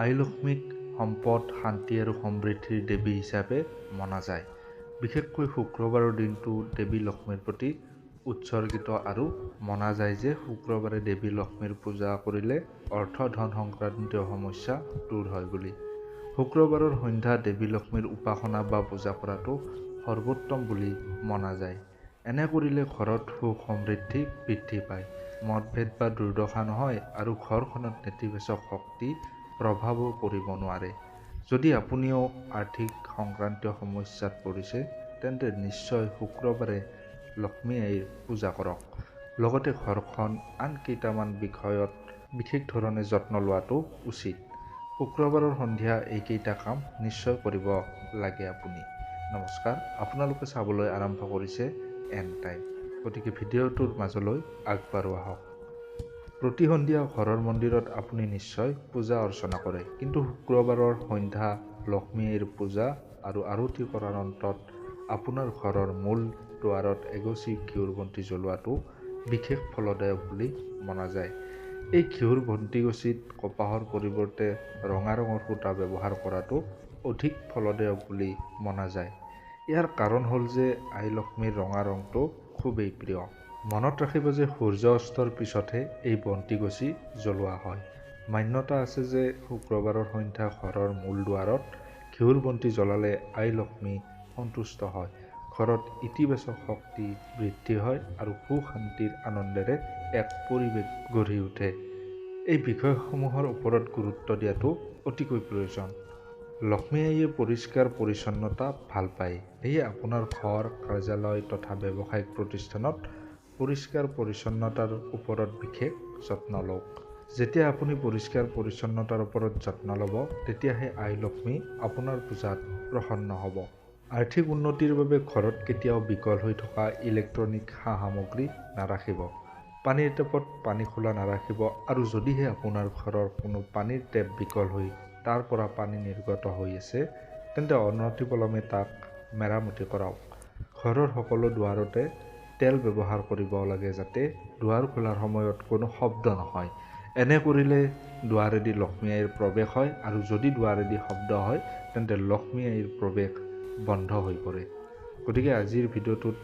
আই লক্ষ্মীক সম্পদ, শান্তি আৰু সমৃদ্ধিৰ দেৱী হিচাপে মনা যায়। বিশেষকৈ শুক্ৰবাৰৰ দিনটো দেৱী লক্ষ্মীৰ প্ৰতি উৎসৰ্গিত আৰু মনা যায় যে শুক্ৰবাৰে দেৱী লক্ষ্মীৰ পূজা কৰিলে অৰ্থ ধন সংক্ৰান্তীয় সমস্যা দূৰ হয় বুলি। শুক্ৰবাৰৰ সন্ধ্যা দেৱী লক্ষ্মীৰ উপাসনা বা পূজা কৰাটো সৰ্বোত্তম বুলি মনা যায়। এনে কৰিলে ঘৰত সুখ সমৃদ্ধি বৃদ্ধি পায়, মতভেদ বা দুৰ্দশা নহয় আৰু ঘৰখনত নেতিবাচক শক্তি প্ৰভাৱো পৰিব নোৱাৰে। যদি আপুনিও আৰ্থিক সংক্ৰান্তীয় সমস্যাত পৰিছে, তেন্তে নিশ্চয় শুক্ৰবাৰে লক্ষ্মী আইৰ পূজা কৰক। লগতে ঘৰখন আন কেইটামান বিষয়ত বিশেষ ধৰণে যত্ন লোৱাটো উচিত। শুক্ৰবাৰৰ সন্ধিয়া এইকেইটা কাম নিশ্চয় কৰিব লাগে আপুনি। নমস্কাৰ, আপোনালোকে চাবলৈ আৰম্ভ কৰিছে এন টাইম। গতিকে ভিডিঅ'টোৰ মাজলৈ আগবাঢ়ো আহক। প্ৰতি সন্ধিয়া ঘৰৰ মন্দিৰত আপুনি নিশ্চয় পূজা অৰ্চনা কৰে, কিন্তু শুক্ৰবাৰৰ সন্ধ্যা লক্ষ্মী আইৰ পূজা আৰু আৰতি কৰাৰ অন্তত আপোনাৰ ঘৰৰ মূল দুৱাৰত এগছি ঘিউৰ বন্তি জ্বলোৱাটো বিশেষ ফলদায়ক বুলি মনা যায়। এই ঘিউৰ বন্তিগছিত কপাহৰ পৰিৱৰ্তে ৰঙা ৰঙৰ সূতা ব্যৱহাৰ কৰাটো অধিক ফলদায়ক বুলি মনা যায়। ইয়াৰ কাৰণ হ'ল যে আই লক্ষ্মীৰ ৰঙা ৰংটো খুবেই প্ৰিয়। মনত ৰাখিব যে সূৰ্য অস্তৰ পিছতহে এই বন্তিগছি জ্বলোৱা হয়। মান্যতা আছে যে শুক্ৰবাৰৰ সন্ধ্যা ঘৰৰ মূল দুৱাৰত ঘিউৰ বন্তি জ্বলালে আই লক্ষ্মী সন্তুষ্ট হয়, ঘৰত ইতিবাচক শক্তি বৃদ্ধি হয় আৰু সুখ শান্তিৰ আনন্দেৰে এক পৰিৱেশ গঢ়ি উঠে। এই বিষয়সমূহৰ ওপৰত গুৰুত্ব দিয়াটো অতিকৈ প্ৰয়োজন। লক্ষ্মী আইয়ে পৰিষ্কাৰ পৰিচ্ছন্নতা ভাল পায়, সেয়ে আপোনাৰ ঘৰ, কাৰ্যালয় তথা ব্যৱসায়িক প্ৰতিষ্ঠানত পৰিষ্কাৰ পৰিচ্ছন্নতাৰ ওপৰত বিশেষ যত্ন লওক। যেতিয়া আপুনি পৰিষ্কাৰ পৰিচ্ছন্নতাৰ ওপৰত যত্ন ল'ব, তেতিয়াহে আই লক্ষ্মী আপোনাৰ পূজাত প্ৰসন্ন হ'ব। আৰ্থিক উন্নতিৰ বাবে ঘৰত কেতিয়াও বিকল হৈ থকা ইলেক্ট্ৰনিক সা-সামগ্ৰী নাৰাখিব। পানীৰ টেপত পানী খোলা নাৰাখিব আৰু যদিহে আপোনাৰ ঘৰৰ কোনো পানীৰ টেপ বিকল হৈ তাৰ পৰা পানী নিৰ্গত হৈ আছে, তেন্তে অনতিপলমে তাক মেৰামতি কৰাওক। ঘৰৰ সকলো দুৱাৰতে তেল ব্যৱহাৰ কৰিব লাগে যাতে দুৱাৰ খোলাৰ সময়ত কোনো শব্দ নহয়। এনে কৰিলে দুৱাৰেদি লক্ষ্মী আইৰ প্ৰৱেশ হয় আৰু যদি দুৱাৰেদি শব্দ হয়, তেন্তে লক্ষ্মী আইৰ প্ৰৱেশ বন্ধ হৈ পৰে। গতিকে আজিৰ ভিডিঅ'টোত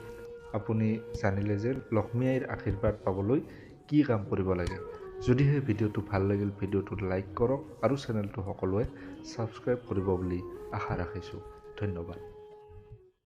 আপুনি জানিলে যে লক্ষ্মী আইৰ আশীৰ্বাদ পাবলৈ কি কাম কৰিব লাগে। যদিহে ভিডিঅ'টো ভাল লাগিল, ভিডিঅ'টোত লাইক কৰক আৰু চেনেলটো সকলোৱে ছাবস্ক্ৰাইব কৰিব বুলি আশা ৰাখিছোঁ। ধন্যবাদ।